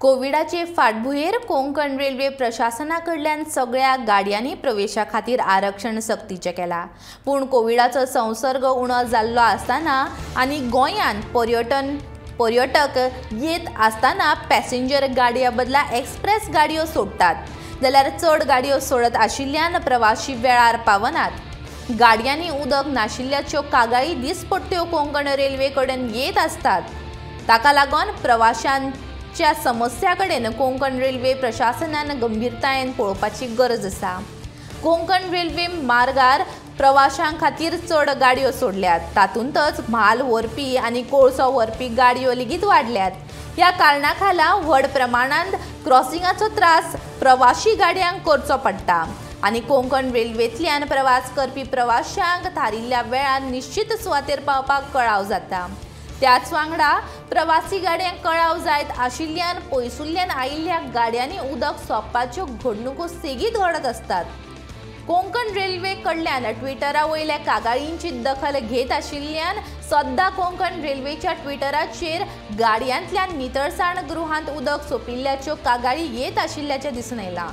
कोविडाचे फाटभुंयेर कोंकण रेल्वे प्रशासना कडल्यान सगळ्या गाडयांनी प्रवेशा खातीर आरक्षण सक्तीचें केलां. पूण कोविडाचो संसर्ग उणो जाल्लो आसतना आनी गोंयांत पर्यटक येत आसतना पॅसेंजर गाडया बदला एक्सप्रेस गाडयो सोडटात, जाल्यार चड गाडयो सोडत आशिल्ल्यान प्रवाशी वेळार पावनात. गाडयांनी उदक नाशिल्ल्याच्यो कागाळी दिसपट्ट्यो कोंकण रेल्वे कडेन येत आसतात. ताका लागून प्रवाशांच्या समस्या कडेन कोंकण रेल्वे प्रशासनान गंभीरतायेन पळोवपाची गरज आसा. कोंकण रेल्वे मार्गार प्रवाशां खातीर चड गाडयो सोडल्यात, तातूंतच म्हाल व्हरपी आनी कोळसो व्हरपी गाडयो लेगीत वाडल्यात. ह्या कारणा खाला व्हड प्रमाणांत क्रॉसिंगाचो त्रास प्रवाशी गाडयांक करचो पडटा आनी कोंकण रेल्वेंतल्यान प्रवास करपी प्रवाशांक थारिल्ल्या वेळार निश्चित सुवातेर पावपाक कळाव जाता. त्याच वांगडा प्रवासी गाडयांक कळाव जायत आशिल्ल्यान पयसुल्ल्यान आयिल्ल्या गाडयांनी उदक सोंपपाच्यो घडणुको सेगीत घडत आसतात. कोंकण रेल्वे कडल्यान ट्विटरा वयल्या कागाळींची दखल घेत आशिल्ल्यान सद्दां कोंकण रेल्वेच्या ट्विटराचेर गाडयांतल्यान नितळसाण गृहांत उदक सोंपिल्ल्याच्यो कागाळी येत आशिल्ल्याचें दिसून आयलां.